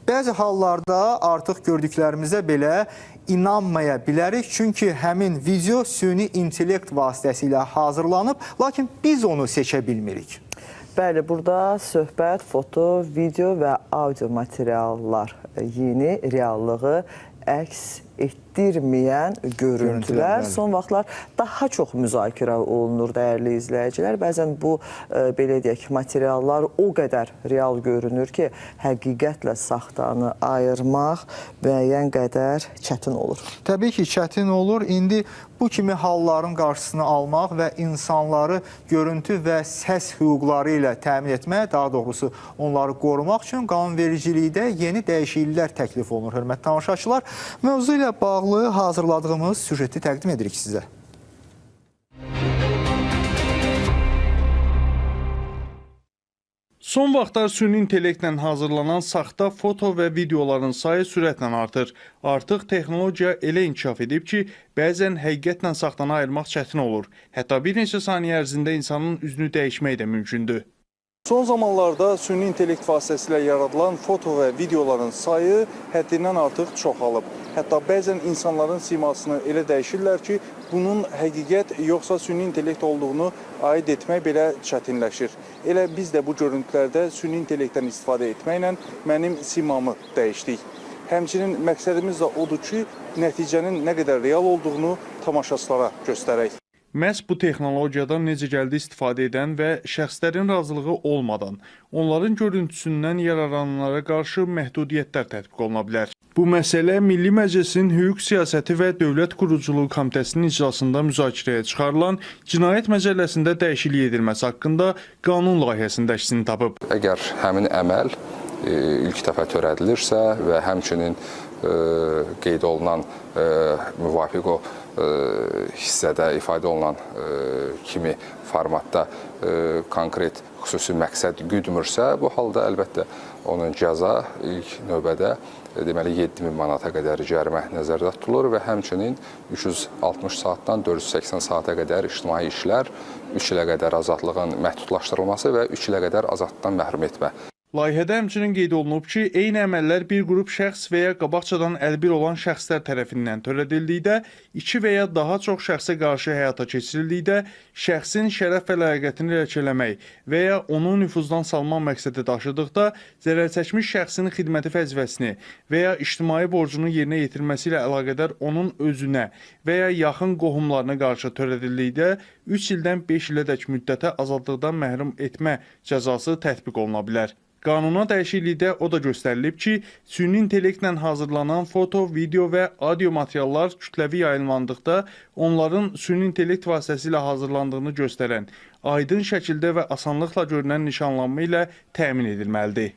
Bəzi hallarda artıq gördüklərimizə belə inanmaya bilərik. Çünki həmin video süni intellekt vasitəsilə hazırlanıb, lakin biz onu seçə bilmirik. Bəli, burada söhbət foto, video və audio materiallar yeni reallığı əks etdirməyən görüntülər son vaxtlar daha çox müzakirə olunur, dəyərli izləyicilər. Bəzən bu, belə deyək, materiallar o qədər real görünür ki, həqiqətlə saxtanı ayırmaq müəyyən qədər çətin olur. Təbii ki, çətin olur. İndi bu kimi halların qarşısını almaq və insanları görüntü və səs hüquqları ilə təmin etmək, daha doğrusu onları qorumaq üçün qanunvericilikdə yeni dəyişikliklər təklif olunur, hörmətli tamaşaçılar. Mövzu ilə bağlı hazırladığımız süjeti təqdim edirik sizə. Son vaxtlar süni intellektlə hazırlanan saxta foto və videoların sayı sürətlə artır. Artıq texnologiya elə inkişaf edib ki, bəzən həqiqətlə saxtanı ayırmaq çətin olur. Hətta bir neçə saniyə ərzində insanın üzünü dəyişmək də mümkündür. Son zamanlarda süni intellekt vasitəsilə yaradılan foto və videoların sayı həddindən artıq çoxalıb. Hətta bəzən insanların simasını elə dəyişirlər ki, bunun həqiqət yoxsa süni intellekt olduğunu ayırd etmək belə çətinləşir. Elə biz də bu görüntülərdə süni intellektdən istifadə etməklə mənim simamı dəyişdik. Həmçinin məqsədimiz də odur ki, nəticənin nə qədər real olduğunu tamaşaçılara göstərək. Məhz bu texnologiyadan necə gəldi istifadə edən və şəxslərin razılığı olmadan onların görüntüsündən yararlananlara qarşı məhdudiyyətlər tətbiq oluna bilər. Bu məsələ Milli Məclisin Hüquq Siyasəti və Dövlət Quruculuğu Komitəsinin iclasında müzakirəyə çıxarılan Cinayət Məcəlləsində dəyişiklik edilməsi haqqında qanun layihəsində əksini tapıb. Əgər həmin əməl ilk dəfə törədilirsə və həmçinin qeyd olunan müvafiq o hissədə ifadə olunan kimi formatda konkret xüsusi məqsəd güdmürsə, bu halda əlbəttə onun cəza ilk növbədə deməli 7.000 manata qədər cərimə nəzərdə tutulur və həmçinin 360 saatdan 480 saata qədər ictimai işlər, 3 ilə qədər azadlığın məhdudlaşdırılması və 3 ilə qədər azadlıqdan məhrum etmə. Layihədə həmçinin qeyd olunub ki, eyni əməllər bir qrup şəxs və ya qabaqcadan əlbir olan şəxslər tərəfindən törədildikdə, iki və ya daha çox şəxsə qarşı həyata keçirildikdə, şəxsin şərəf və ləyaqətini ləkələmək və ya onu nüfuzdan salmaq məqsədi daşıdıqda, zərər çəkmiş şəxsin xidməti vəzifəsini və ya ictimai borcunu yerinə yetirməsi ilə əlaqədar onun özünə və ya yaxın qohumlarına qarşı törədildikdə, 3 ildən 5 ilədək müddətə azadlıqdan məhrum etmə cəzası tətbiq oluna bilər. Qanuna dəyişiklikdə o da göstərilib ki, süni intellektlə hazırlanan foto, video və audio materiallar kütləvi yayımlandıqda onların süni intellekt vasitəsilə hazırlandığını göstərən, aydın şəkildə və asanlıqla görünən nişanlanma ilə təmin edilməlidir.